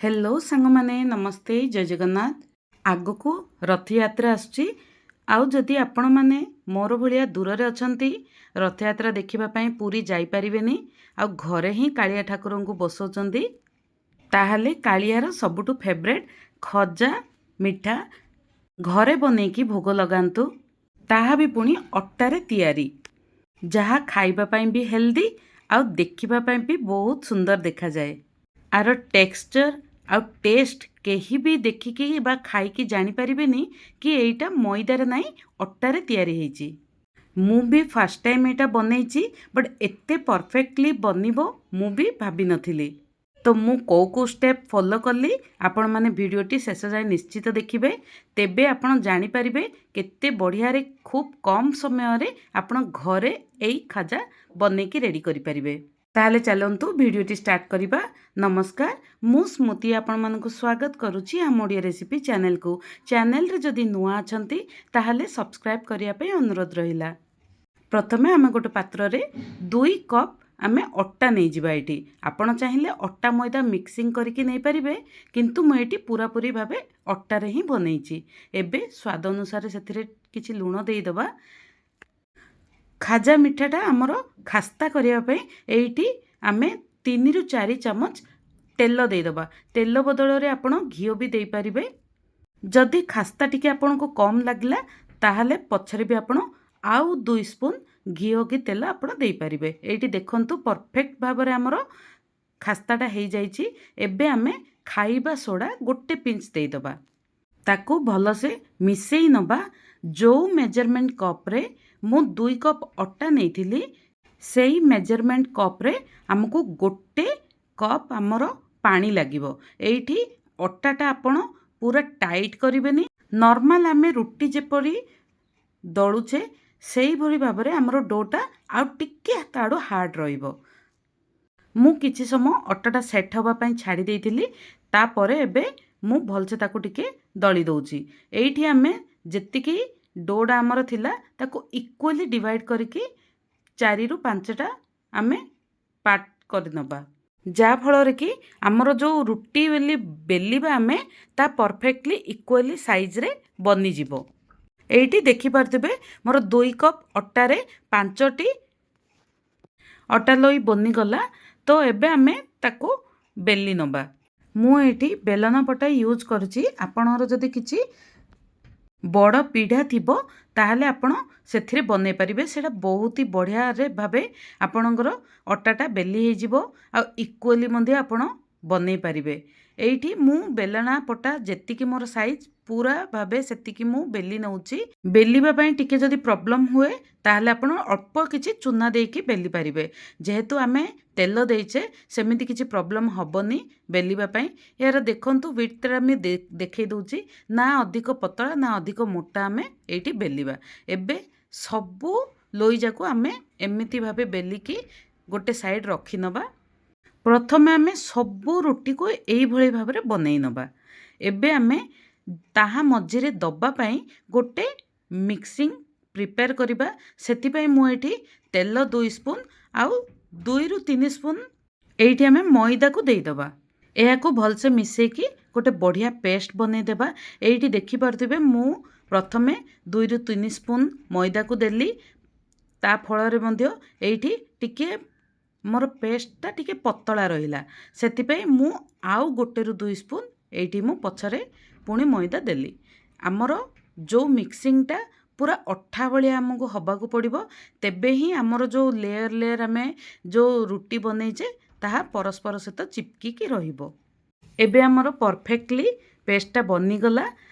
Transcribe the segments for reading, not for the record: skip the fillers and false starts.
Hello ସାଙ୍ଗମାନେ, ନମସ୍ତେ, ଜୟ ଜଗନ୍ନାଥ। ଆଗକୁ ରଥଯାତ୍ରା ଆସୁଛି। ଆଉ ଯଦି ଆପଣମାନେ ମୋର ଭଳିଆ ଦୂରରେ ଅଛନ୍ତି, ରଥଯାତ୍ରା ଦେଖିବା ପାଇଁ ପୁରୀ ଯାଇପାରିବେନି ଆଉ ଘରେ ହିଁ କାଳିଆ ଠାକୁରଙ୍କୁ ବସାଉଛନ୍ତି, ତାହେଲେ କାଳିଆର ସବୁଠୁ ଫେଭରେଟ୍ ଖଜା ମିଠା ଘରେ ବନେଇକି ଭୋଗ ଲଗାନ୍ତୁ। ତାହା ବି ପୁଣି ଅଟାରେ ତିଆରି, ଯାହା ଖାଇବା ପାଇଁ ବି ହେଲ୍ଦି ଆଉ ଦେଖିବା ପାଇଁ ବି ବହୁତ ସୁନ୍ଦର ଦେଖାଯାଏ। ଆର ଟେକ୍ସଚର୍ ଆଉ ଟେଷ୍ଟ କେହି ବି ଦେଖିକି ବା ଖାଇକି ଜାଣିପାରିବେନି କି ଏଇଟା ମଇଦାରେ ନାହିଁ, ଅଟାରେ ତିଆରି ହେଇଛି। ମୁଁ ବି ଫାର୍ଷ୍ଟ ଟାଇମ୍ ଏଇଟା ବନେଇଛି, ବଟ୍ ଏତେ ପରଫେକ୍ଟଲି ବନିବ ମୁଁ ବି ଭାବିନଥିଲି। ତ ମୁଁ କେଉଁ କେଉଁ ଷ୍ଟେପ୍ ଫଲୋ କଲି, ଆପଣମାନେ ଭିଡ଼ିଓଟି ଶେଷ ଯାଏଁ ନିଶ୍ଚିତ ଦେଖିବେ। ତେବେ ଆପଣ ଜାଣିପାରିବେ କେତେ ବଢ଼ିଆରେ ଖୁବ୍ କମ୍ ସମୟରେ ଆପଣ ଘରେ ଏଇ ଖାଜା ବନେଇକି ରେଡ଼ି କରିପାରିବେ। ତାହେଲେ ଚାଲନ୍ତୁ, ଭିଡ଼ିଓଟି ଷ୍ଟାର୍ଟ କରିବା। ନମସ୍କାର, ମୁଁ ସ୍ମୃତି ଆପଣମାନଙ୍କୁ ସ୍ୱାଗତ କରୁଛି ଆମ ଓଡ଼ିଆ ରେସିପି ଚ୍ୟାନେଲକୁ। ଚ୍ୟାନେଲରେ ଯଦି ନୂଆ ଅଛନ୍ତି, ତାହେଲେ ସବସ୍କ୍ରାଇବ୍ କରିବା ପାଇଁ ଅନୁରୋଧ ରହିଲା। ପ୍ରଥମେ ଆମେ ଗୋଟେ ପାତ୍ରରେ 2 କପ୍ ଆମେ ଅଟା ନେଇଯିବା। ଏଇଠି ଆପଣ ଚାହିଁଲେ ଅଟା ମଇଦା ମିକ୍ସିଂ କରିକି ନେଇପାରିବେ, କିନ୍ତୁ ମୁଁ ଏଇଠି ପୁରାପୁରି ଭାବେ ଅଟାରେ ହିଁ ବନେଇଛି। ଏବେ ସ୍ୱାଦ ଅନୁସାରେ ସେଥିରେ କିଛି ଲୁଣ ଦେଇଦେବା। ଖାଜା ମିଠାଟା ଆମର ଖାସ୍ତା କରିବା ପାଇଁ ଏଇଠି ଆମେ 3ରୁ 4 ଚାମଚ ତେଲ ଦେଇଦେବା। ତେଲ ବଦଳରେ ଆପଣ ଘିଅ ବି ଦେଇପାରିବେ। ଯଦି ଖାସ୍ତା ଟିକେ ଆପଣଙ୍କୁ କମ୍ ଲାଗିଲା, ତାହେଲେ ପଛରେ ବି ଆପଣ ଆଉ 2 ସ୍ପୁନ୍ ଘିଅ କି ତେଲ ଆପଣ ଦେଇପାରିବେ। ଏଇଠି ଦେଖନ୍ତୁ, ପରଫେକ୍ଟ ଭାବରେ ଆମର ଖାସ୍ତାଟା ହେଇଯାଇଛି। ଏବେ ଆମେ ଖାଇବା ସୋଡ଼ା ଗୋଟେ ପିଞ୍ଚ ଦେଇଦେବା। ତାକୁ ଭଲସେ ମିଶେଇ ନେବା। ଯେଉଁ ମେଜରମେଣ୍ଟ କପ୍ରେ ମୁଁ 2 କପ୍ ଅଟା ନେଇଥିଲି, ସେଇ ମେଜରମେଣ୍ଟ କପ୍ରେ ଆମକୁ 1 କପ୍ ଆମର ପାଣି ଲାଗିବ। ଏଇଠି ଅଟାଟା ଆପଣ ପୁରା ଟାଇଟ୍ କରିବେନି। ନର୍ମାଲ ଆମେ ରୁଟି ଯେପରି ଦଳୁଛେ, ସେଇଭଳି ଭାବରେ ଆମର ଡୋଟା ଆଉ ଟିକେ ତାଠୁ ହାର୍ଡ଼ ରହିବ। ମୁଁ କିଛି ସମୟ ଅଟାଟା ସେଟ୍ ହେବା ପାଇଁ ଛାଡ଼ି ଦେଇଥିଲି। ତାପରେ ଏବେ ମୁଁ ଭଲସେ ତାକୁ ଟିକେ ଦଳି ଦେଉଛି। ଏଇଠି ଆମେ ଯେତିକି ଡୋଟା ଆମର ଥିଲା, ତାକୁ ଇକ୍ୱାଲି ଡିଭାଇଡ଼ କରିକି 4ରୁ 5ଟା ଆମେ ପାର୍ଟ କରିନେବା, ଯାହାଫଳରେ କି ଆମର ଯେଉଁ ରୁଟି ବେଲିବା ଆମେ, ତା ପରଫେକ୍ଟଲି ଇକ୍ୱାଲି ସାଇଜ୍ରେ ବନିଯିବ। ଏଇଠି ଦେଖିପାରୁଥିବେ, ମୋର 2 କପ୍ ଅଟାରେ 5ଟି ଅଟା ଲୋଇ ବନିଗଲା। ତ ଏବେ ଆମେ ତାକୁ ବେଲି ନେବା। ମୁଁ ଏଇଠି ବେଲନ ପଟା ୟୁଜ୍ କରୁଛି। ଆପଣଙ୍କର ଯଦି କିଛି ବଡ଼ ପିଢ଼ା ଥିବ, ତାହେଲେ ଆପଣ ସେଥିରେ ବନେଇ ପାରିବେ। ସେଇଟା ବହୁତ ହି ବଢ଼ିଆରେ ଭାବେ ଆପଣଙ୍କର ଅଟାଟା ବେଲି ହେଇଯିବ ଆଉ ଇକ୍ୱାଲି ମଧ୍ୟ ଆପଣ ବନେଇ ପାରିବେ। ଏଇଠି ମୁଁ ବେଲଣା ପଟା ଯେତିକି ମୋର ସାଇଜ୍, ପୁରା ଭାବେ ସେତିକି ମୁଁ ବେଲି ନେଉଛି। ବେଲିବା ପାଇଁ ଟିକେ ଯଦି ପ୍ରୋବ୍ଲେମ୍ ହୁଏ, ତାହେଲେ ଆପଣ ଅଳ୍ପ କିଛି ଚୁନା ଦେଇକି ବେଲି ପାରିବେ। ଯେହେତୁ ଆମେ ତେଲ ଦେଇଛେ, ସେମିତି କିଛି ପ୍ରୋବ୍ଲେମ୍ ହେବନି ବେଲିବା ପାଇଁ। ଏହାର ଦେଖନ୍ତୁ, ୱିଡ଼୍ଥରେ ଆମେ ଦେଖେଇ ଦେଉଛି, ନା ଅଧିକ ପତଳା ନା ଅଧିକ ମୋଟା ଆମେ ଏଇଠି ବେଲିବା। ଏବେ ସବୁ ଲୋଇଯାକୁ ଆମେ ଏମିତି ଭାବେ ବେଲିକି ଗୋଟେ ସାଇଡ଼୍ ରଖିନେବା। ପ୍ରଥମେ ଆମେ ସବୁ ରୁଟିକୁ ଏଇଭଳି ଭାବରେ ବନେଇ ନେବା। ଏବେ ଆମେ ତାହା ମଝିରେ ଦେବା ପାଇଁ ଗୋଟେ ମିକ୍ସିଂ ପ୍ରିପେୟାର କରିବା। ସେଥିପାଇଁ ମୁଁ ଏଇଠି ତେଲ 2 ସ୍ପୁନ୍ ଆଉ 2ରୁ 3 ସ୍ପୁନ୍ ଏଇଠି ଆମେ ମଇଦାକୁ ଦେଇଦେବା। ଏହାକୁ ଭଲସେ ମିଶେଇକି ଗୋଟେ ବଢ଼ିଆ ପେଷ୍ଟ ବନେଇଦେବା। ଏଇଠି ଦେଖିପାରୁଥିବେ, ମୁଁ ପ୍ରଥମେ 2ରୁ 3 ସ୍ପୁନ୍ ମଇଦାକୁ ଦେଲି। ତା ଫଳରେ ମଧ୍ୟ ଏଇଠି ଟିକେ ମୋର ପେଷ୍ଟଟା ଟିକେ ପତଳା ରହିଲା। ସେଥିପାଇଁ ମୁଁ ଆଉ 1ରୁ 2 ସ୍ପୁନ୍ ଏଇଠି ମୁଁ ପଛରେ ପୁଣି ମଇଦା ଦେଲି। ଆମର ଯେଉଁ ମିକ୍ସିଂଟା ପୁରା ଅଠା ଭଳିଆ ଆମକୁ ହେବାକୁ ପଡ଼ିବ, ତେବେ ହିଁ ଆମର ଯେଉଁ ଲେୟର୍ ଲେୟର୍ ଆମେ ଯେଉଁ ରୁଟି ବନେଇଛେ, ତାହା ପରସ୍ପର ସହିତ ଚିପକିକି ରହିବ। ଏବେ ଆମର ପରଫେକ୍ଟଲି ପେଷ୍ଟଟା ବନିଗଲା।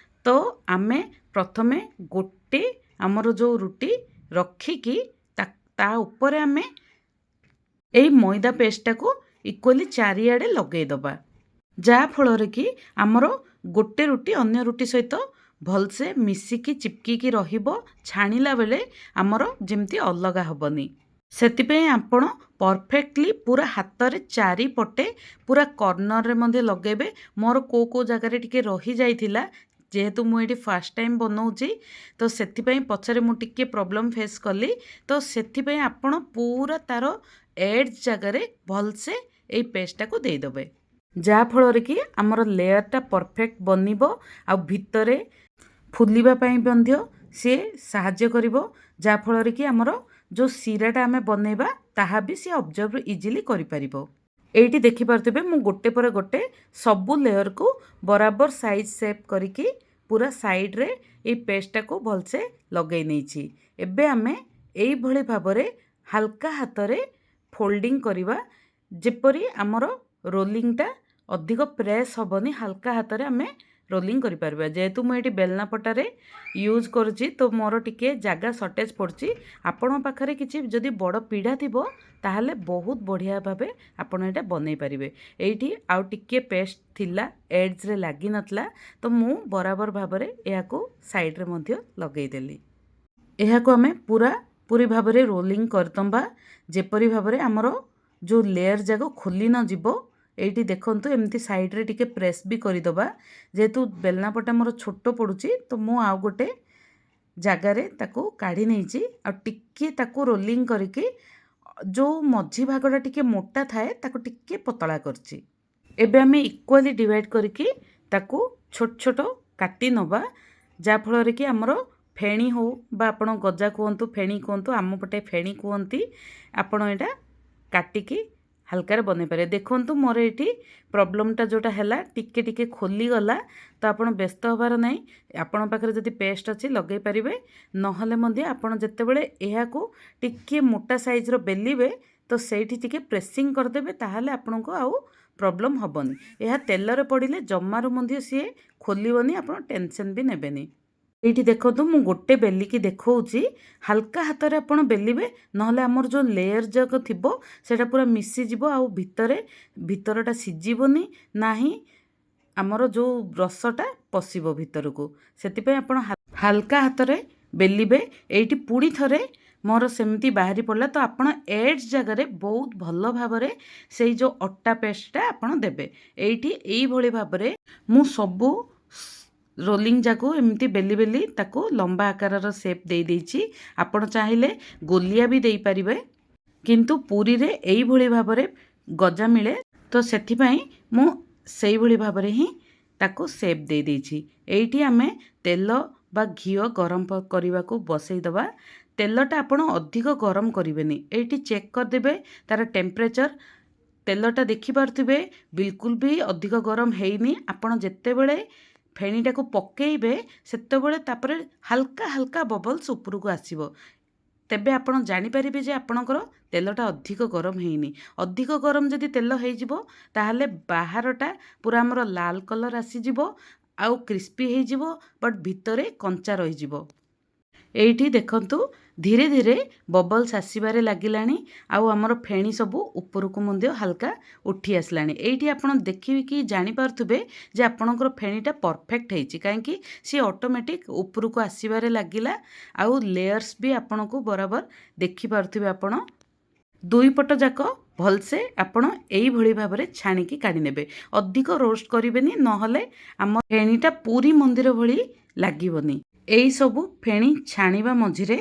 ତ ଆମେ ପ୍ରଥମେ ଗୋଟେ ଆମର ଯେଉଁ ରୁଟି ରଖିକି ତା ଉପରେ ଆମେ ଏଇ ମଇଦା ପେଷ୍ଟଟାକୁ ଇକ୍ୱାଲି ଚାରିଆଡ଼େ ଲଗେଇଦେବା, ଯାହାଫଳରେ କି ଆମର ଗୋଟେ ରୁଟି ଅନ୍ୟ ରୁଟି ସହିତ ଭଲସେ ମିଶିକି ଚିପକିକି ରହିବ। ଛାଣିଲା ବେଳେ ଆମର ଯେମିତି ଅଲଗା ହେବନି, ସେଥିପାଇଁ ଆପଣ ପରଫେକ୍ଟଲି ପୁରା ହାତରେ ଚାରିପଟେ ପୁରା କର୍ଣ୍ଣରରେ ମଧ୍ୟ ଲଗେଇବେ। ମୋର କେଉଁ କେଉଁ ଜାଗାରେ ଟିକେ ରହିଯାଇଥିଲା। ଯେହେତୁ ମୁଁ ଏଇଠି ଫାର୍ଷ୍ଟ ଟାଇମ୍ ବନଉଛି, ତ ସେଥିପାଇଁ ପଛରେ ମୁଁ ଟିକେ ପ୍ରୋବ୍ଲେମ୍ ଫେସ୍ କଲି। ତ ସେଥିପାଇଁ ଆପଣ ପୁରା ତା'ର ଏଡ଼୍ଜ ଜାଗାରେ ଭଲସେ ଏଇ ପେଷ୍ଟଟାକୁ ଦେଇଦେବେ। ଯାହାଫଳରେ କି ଆମର ଲେୟର୍ଟା ପରଫେକ୍ଟ ବନିବ ଆଉ ଭିତରେ ଫୁଲିବା ପାଇଁ ମଧ୍ୟ ସିଏ ସାହାଯ୍ୟ କରିବ, ଯାହାଫଳରେ କି ଆମର ଯେଉଁ ଶିରାଟା ଆମେ ବନେଇବା ତାହା ବି ସିଏ ଅବଜର୍ଭ ଇଜିଲି କରିପାରିବ। ଏଇଠି ଦେଖିପାରୁଥିବେ, ମୁଁ ଗୋଟେ ପରେ ଗୋଟେ ସବୁ ଲେୟର୍କୁ ବରାବର ସାଇଜ୍ ସେପ୍ କରିକି ପୁରା ସାଇଡ଼୍ରେ ଏଇ ପେଷ୍ଟଟାକୁ ଭଲସେ ଲଗେଇ ନେଇଛି। ଏବେ ଆମେ ଏଇଭଳି ଭାବରେ ହାଲକା ହାତରେ ଫୋଲ୍ଡିଂ କରିବା, ଯେପରି ଆମର ରୋଲିଂଟା ଅଧିକ ପ୍ରେସ୍ ହେବନି। ହାଲକା ହାତରେ ଆମେ ରୋଲିଂ କରିପାରିବା। ଯେହେତୁ ମୁଁ ଏଇଠି ବେଲନା ପଟାରେ ୟୁଜ୍ କରୁଛି, ତ ମୋର ଟିକେ ଜାଗା ସର୍ଟେଜ୍ ପଡ଼ୁଛି। ଆପଣଙ୍କ ପାଖରେ କିଛି ଯଦି ବଡ଼ ପିଢ଼ା ଥିବ, ତାହେଲେ ବହୁତ ବଢ଼ିଆ ଭାବେ ଆପଣ ଏଇଟା ବନେଇ ପାରିବେ। ଏଇଠି ଆଉ ଟିକିଏ ପେଷ୍ଟ ଥିଲା, ଏଡ଼୍ଜରେ ଲାଗିନଥିଲା, ତ ମୁଁ ବରାବର ଭାବରେ ଏହାକୁ ସାଇଡ଼୍ରେ ମଧ୍ୟ ଲଗେଇଦେଲି। ଏହାକୁ ଆମେ ପୁରା ପୁରି ଭାବରେ ରୋଲିଂ କରିଦେବା, ଯେପରି ଭାବରେ ଆମର ଯେଉଁ ଲେୟର୍ ଯାକ ଖୋଲି ନ ଯିବ। ଏଇଠି ଦେଖନ୍ତୁ, ଏମିତି ସାଇଡ଼୍ରେ ଟିକେ ପ୍ରେସ୍ ବି କରିଦେବା। ଯେହେତୁ ବେଲନା ପଟା ମୋର ଛୋଟ ପଡ଼ୁଛି, ତ ମୁଁ ଆଉ ଗୋଟେ ଜାଗାରେ ତାକୁ କାଢ଼ି ନେଇଛି ଆଉ ଟିକିଏ ତାକୁ ରୋଲିଂ କରିକି ଯେଉଁ ମଝି ଭାଗଟା ଟିକେ ମୋଟା ଥାଏ, ତାକୁ ଟିକିଏ ପତଳା କରିଛି। ଏବେ ଆମେ ଇକ୍ୱାଲି ଡିଭାଇଡ଼ କରିକି ତାକୁ ଛୋଟ ଛୋଟ କାଟି ନେବା, ଯାହାଫଳରେ କି ଆମର ଫେଣି ହେଉ ବା ଆପଣ ଗଜା କୁହନ୍ତୁ, ଫେଣି କୁହନ୍ତୁ, ଆମ ପଟେ ଫେଣି କୁହନ୍ତି, ଆପଣ ଏଇଟା କାଟିକି ହାଲକାରେ ବନେଇ ପାରିବେ। ଦେଖନ୍ତୁ, ମୋର ଏଇଠି ପ୍ରୋବ୍ଲେମଟା ଯେଉଁଟା ହେଲା, ଟିକେ ଟିକେ ଖୋଲିଗଲା। ତ ଆପଣ ବ୍ୟସ୍ତ ହେବାର ନାହିଁ। ଆପଣଙ୍କ ପାଖରେ ଯଦି ପେଷ୍ଟ ଅଛି, ଲଗେଇ ପାରିବେ। ନହେଲେ ମଧ୍ୟ ଆପଣ ଯେତେବେଳେ ଏହାକୁ ଟିକିଏ ମୋଟା ସାଇଜ୍ର ବେଲିବେ, ତ ସେଇଠି ଟିକେ ପ୍ରେସିଂ କରିଦେବେ, ତାହେଲେ ଆପଣଙ୍କୁ ଆଉ ପ୍ରୋବ୍ଲେମ୍ ହେବନି। ଏହା ତେଲରେ ପଡ଼ିଲେ ଜମାରୁ ମଧ୍ୟ ସିଏ ଖୋଲିବନି, ଆପଣ ଟେନସନ୍ ବି ନେବେନି। ଏଇଠି ଦେଖନ୍ତୁ, ମୁଁ ଗୋଟେ ବେଲିକି ଦେଖାଉଛି। ହାଲକା ହାତରେ ଆପଣ ବେଲିବେ, ନହେଲେ ଆମର ଯେଉଁ ଲେୟର୍ ଯାକ ଥିବ, ସେଇଟା ପୁରା ମିଶିଯିବ ଆଉ ଭିତରେ ଭିତରଟା ସିଝିବନି ନାହିଁ, ଆମର ଯେଉଁ ରସଟା ପଶିବ ଭିତରକୁ। ସେଥିପାଇଁ ଆପଣ ହାଲକା ହାତରେ ବେଲିବେ। ଏଇଠି ପୁଣି ଥରେ ମୋର ସେମିତି ବାହାରି ପଡ଼ିଲା। ତ ଆପଣ ଏଡ଼୍ଜ ଜାଗାରେ ବହୁତ ଭଲ ଭାବରେ ସେଇ ଯେଉଁ ଅଟା ପେଷ୍ଟଟା ଆପଣ ଦେବେ। ଏଇଠି ଏଇଭଳି ଭାବରେ ମୁଁ ସବୁ ରୋଲିଂ ଯାକୁ ଏମିତି ବେଲି ବେଲି ତାକୁ ଲମ୍ବା ଆକାରର ସେପ୍ ଦେଇଦେଇଛି। ଆପଣ ଚାହିଁଲେ ଗୋଲିଆ ବି ଦେଇପାରିବେ, କିନ୍ତୁ ପୁରୀରେ ଏଇଭଳି ଭାବରେ ଗଜା ମିଳେ, ତ ସେଥିପାଇଁ ମୁଁ ସେଇଭଳି ଭାବରେ ହିଁ ତାକୁ ସେପ୍ ଦେଇଦେଇଛି। ଏଇଠି ଆମେ ତେଲ ବା ଘିଅ ଗରମ କରିବାକୁ ବସେଇଦେବା। ତେଲଟା ଆପଣ ଅଧିକ ଗରମ କରିବେନି। ଏଇଠି ଚେକ୍ କରିଦେବେ ତା'ର ଟେମ୍ପରେଚର୍। ତେଲଟା ଦେଖିପାରୁଥିବେ, ବିଲକୁଲ ବି ଅଧିକ ଗରମ ହେଇନି। ଆପଣ ଯେତେବେଳେ ଫେଣିଟାକୁ ପକେଇବେ, ସେତେବେଳେ ତାପରେ ହାଲକା ହାଲକା ବବଲ୍ସ ଉପରକୁ ଆସିବ। ତେବେ ଆପଣ ଜାଣିପାରିବେ ଯେ ଆପଣଙ୍କର ତେଲଟା ଅଧିକ ଗରମ ହେଇନି। ଅଧିକ ଗରମ ଯଦି ତେଲ ହେଇଯିବ, ତାହେଲେ ବାହାରଟା ପୁରା ଆମର ଲାଲ କଲର୍ ଆସିଯିବ ଆଉ କ୍ରିସ୍ପି ହେଇଯିବ, ବଟ୍ ଭିତରେ କଞ୍ଚା ରହିଯିବ। ଏଇଠି ଦେଖନ୍ତୁ, ଧୀରେ ଧୀରେ ବବଲ୍ସ ଆସିବାରେ ଲାଗିଲାଣି ଆଉ ଆମର ଫେଣି ସବୁ ଉପରକୁ ମଧ୍ୟ ହାଲକା ଉଠି ଆସିଲାଣି। ଏଇଠି ଆପଣ ଦେଖିକି ଜାଣିପାରୁଥିବେ ଯେ ଆପଣଙ୍କର ଫେଣିଟା ପରଫେକ୍ଟ ହେଇଛି, କାହିଁକି ସିଏ ଅଟୋମେଟିକ୍ ଉପରକୁ ଆସିବାରେ ଲାଗିଲା ଆଉ ଲେୟର୍ସ ବି ଆପଣଙ୍କୁ ବରାବର ଦେଖିପାରୁଥିବେ। ଆପଣ ଦୁଇ ପଟ ଯାକ ଭଲସେ ଆପଣ ଏଇଭଳି ଭାବରେ ଛାଣିକି କାଢ଼ି ନେବେ। ଅଧିକ ରୋଷ୍ଟ କରିବେନି, ନହେଲେ ଆମ ଫେଣିଟା ପୁରୀ ମନ୍ଦିର ଭଳି ଲାଗିବନି। ଏଇସବୁ ଫେଣି ଛାଣିବା ମଝିରେ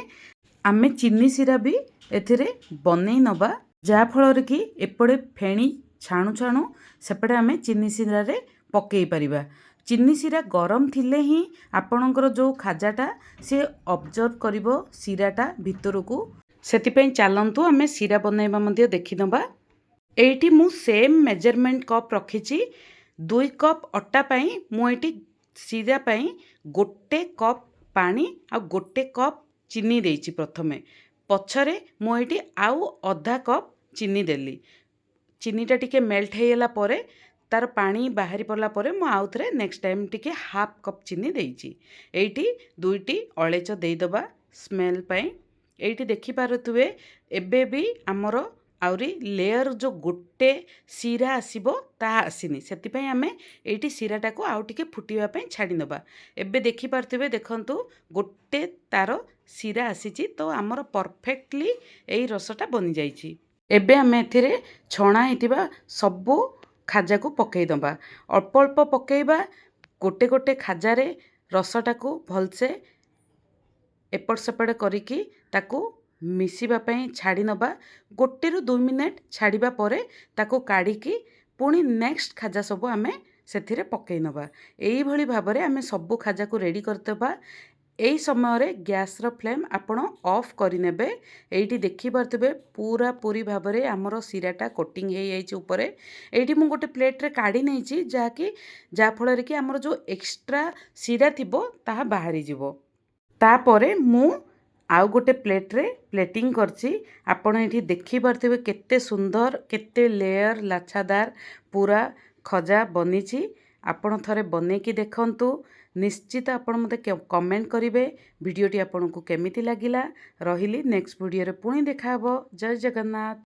ଆମେ ଚିନି ଶିରା ବି ଏଥିରେ ବନେଇ ନେବା, ଯାହାଫଳରେ କି ଏପଟେ ଫେଣି ଛାଣୁ ଛାଣୁ ସେପଟେ ଆମେ ଚିନି ଶିରାରେ ପକେଇ ପାରିବା। ଚିନି ଶିରା ଗରମ ଥିଲେ ହିଁ ଆପଣଙ୍କର ଯେଉଁ ଖାଜାଟା ସିଏ ଅବଜର୍ଭ କରିବ ଶିରାଟା ଭିତରକୁ। ସେଥିପାଇଁ ଚାଲନ୍ତୁ, ଆମେ ଶିରା ବନେଇବା ମଧ୍ୟ ଦେଖିନେବା। ଏଇଠି ମୁଁ ସେମ୍ ମେଜରମେଣ୍ଟ କପ୍ ରଖିଛି। 2 କପ୍ ଅଟା ପାଇଁ ମୁଁ ଏଇଠି ଶିରା ପାଇଁ 1 କପ୍ ପାଣି ଆଉ 1 କପ୍ ଚିନି ଦେଇଛି ପ୍ରଥମେ। ପଛରେ ମୁଁ ଏଇଠି ଆଉ ଅଧା କପ୍ ଚିନି ଦେଲି। ଚିନିଟା ଟିକେ ମେଲ୍ଟ ହେଇଗଲା ପରେ, ତାର ପାଣି ବାହାରି ପଡ଼ିଲା ପରେ, ମୁଁ ଆଉ ଥରେ ନେକ୍ସଟ ଟାଇମ୍ ଟିକେ ହାଫ୍ କପ୍ ଚିନି ଦେଇଛି। ଏଇଠି ଦୁଇଟି ଅଳେଇଚ ଦେଇଦେବା ସ୍ମେଲ୍ ପାଇଁ। ଏଇଠି ଦେଖିପାରୁଥିବେ, ଏବେ ବି ଆମର ଆହୁରି ଲେୟର୍ ଯେଉଁ ଗୋଟେ ଶିରା ଆସିବ, ତାହା ଆସିନି। ସେଥିପାଇଁ ଆମେ ଏଇଠି ଶିରାଟାକୁ ଆଉ ଟିକେ ଫୁଟିବା ପାଇଁ ଛାଡ଼ି ନେବା। ଏବେ ଦେଖିପାରୁଥିବେ, ଦେଖନ୍ତୁ, ଗୋଟେ ତାର ଶିରା ଆସିଛି, ତ ଆମର ପରଫେକ୍ଟଲି ଏଇ ରସଟା ବନିଯାଇଛି। ଏବେ ଆମେ ଏଥିରେ ଛଣା ହେଇଥିବା ସବୁ ଖାଜାକୁ ପକାଇ ଦେବା। ଅଳ୍ପ ଅଳ୍ପ ପକାଇବା। ଗୋଟେ ଗୋଟେ ଖାଜାରେ ରସଟାକୁ ଭଲସେ ଏପଟ ସେପଟ କରିକି ତାକୁ ମିଶିବା ପାଇଁ ଛାଡ଼ି ନେବା। 1ରୁ 2 ମିନିଟ୍ ଛାଡ଼ିବା ପରେ ତାକୁ କାଢ଼ିକି ପୁଣି ନେକ୍ସଟ ଖାଜା ସବୁ ଆମେ ସେଥିରେ ପକାଇ ନେବା। ଏଇଭଳି ଭାବରେ ଆମେ ସବୁ ଖାଜାକୁ ରେଡ଼ି କରିଦେବା। ଏଇ ସମୟରେ ଗ୍ୟାସ୍ର ଫ୍ଲେମ୍ ଆପଣ ଅଫ୍ କରିନେବେ। ଏଇଠି ଦେଖିପାରୁଥିବେ, ପୁରାପୁରି ଭାବରେ ଆମର ଶିରାଟା କୋଟିଂ ହେଇଯାଇଛି ଉପରେ। ଏଇଠି ମୁଁ ଗୋଟେ ପ୍ଲେଟ୍ରେ କାଢ଼ି ନେଇଛି, ଯାହାଫଳରେ କି ଆମର ଯେଉଁ ଏକ୍ସଟ୍ରା ଶିରା ଥିବ ତାହା ବାହାରିଯିବ। ତାପରେ ମୁଁ ଆଉ ଗୋଟେ ପ୍ଲେଟ୍ରେ ପ୍ଲେଟିଂ କରିଛି। ଆପଣ ଏଇଠି ଦେଖିପାରୁଥିବେ, କେତେ ସୁନ୍ଦର, କେତେ ଲେୟର୍ ଲାଛାଦାର ପୁରା ଖଜା ବନିଛି। ଆପଣ ଥରେ ବନେଇକି ଦେଖନ୍ତୁ, ନିଶ୍ଚିତ ଆପଣ ମୋତେ କମେଣ୍ଟ କରିବେ ଭିଡ଼ିଓଟି ଆପଣଙ୍କୁ କେମିତି ଲାଗିଲା। ରହିଲି, ନେକ୍ସଟ ଭିଡ଼ିଓରେ ପୁଣି ଦେଖାହେବ। ଜୟ ଜଗନ୍ନାଥ।